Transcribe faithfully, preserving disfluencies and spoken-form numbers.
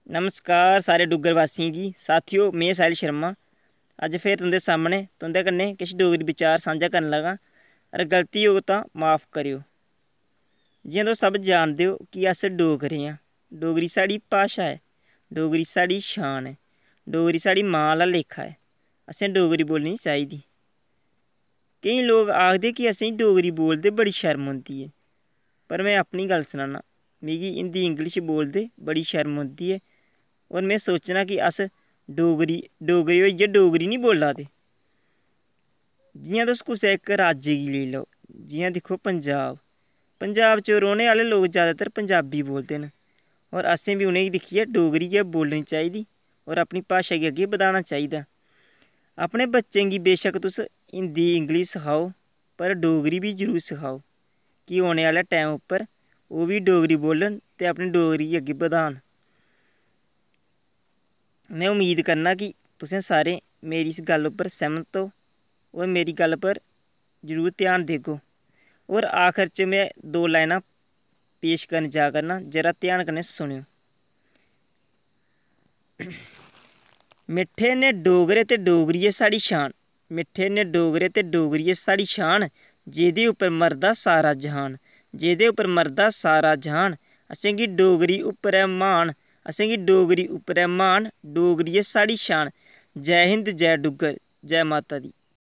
नमस्कार सारे डुग्गर वासियें गी। साथियो, में साहिल शर्मा। अज्ज फिर तुं'दे सामनै तुं'दे कन्नै किश डोगरी विचार सांझा करन लगा। अगर गलती होग तां माफ करेओ। जि'यां तुस सब जानदे ओ कि अस डोगरे आं। डोगरी साढ़ी भाशा ऐ, डोगरी साढ़ी शान ऐ, डोगरी साढ़ी मां आह्ला लेखा ऐ। असें डोगरी बोलनी चाहिदी। केईं लोक आखदे कि असेंगी डोगरी बोलदे बड़ी शर्म औंदी ऐ, पर में अपनी गल्ल सनान्नां, मिगी हिंदी, इंग्लिश बोलदे बड़ी शर्म औंदी ऐ। और में सोचना कि अस डोगरी, डोगरे होइयै डोगरी निं बोल्ला दे। जि'यां तुस कुसै इक राज्य गी लेई लैओ, जि'यां दिक्खो पंजाब, पंजाब च रौह्ने आह्ले लोक जैदातर पंजाबी बोलदे न, और असें बी उ'नेंगी दिक्खियै डोगरी गै बोलनी चाहिदी और अपनी भाशा गी अग्गें बधाना चाहिदा। अपने बच्चें गी बेशक्क तुस हिंदी, इंग्लिश सखाओ, पर डोगरी बी जरूर सखाओ कि औने आह्ले टैम उप्पर ओह् बी डोगरी बोलन ते अपनी डोगरी गी अग्गें बधान। में उम्मीद करना कि तुसें सारे मेरी इस गल्ल उप्पर सैह्मत ओ और मेरी गल्ल पर जरूर ध्यान देगो। और आखर च में दो लाइनां पेश करन जा करना, जरा ध्यान कन्नै सुनेओ। मिट्ठे न डोगरे ते डोगरी ऐ साढ़ी शान। मिट्ठे न डोगरे ते डोगरी ऐ साढ़ी शान। जेह्दे उप्पर मरदा सारा जहान, जेह्दे उप्पर मरदा सारा जहान। असेंगी डोगरी उप्पर ऐ मान, असेंगी डोगरी उप्पर ऐ मान। डोगरी ऐ साढ़ी शान। जै हिंद, जै डुग्गर, जै माता दी।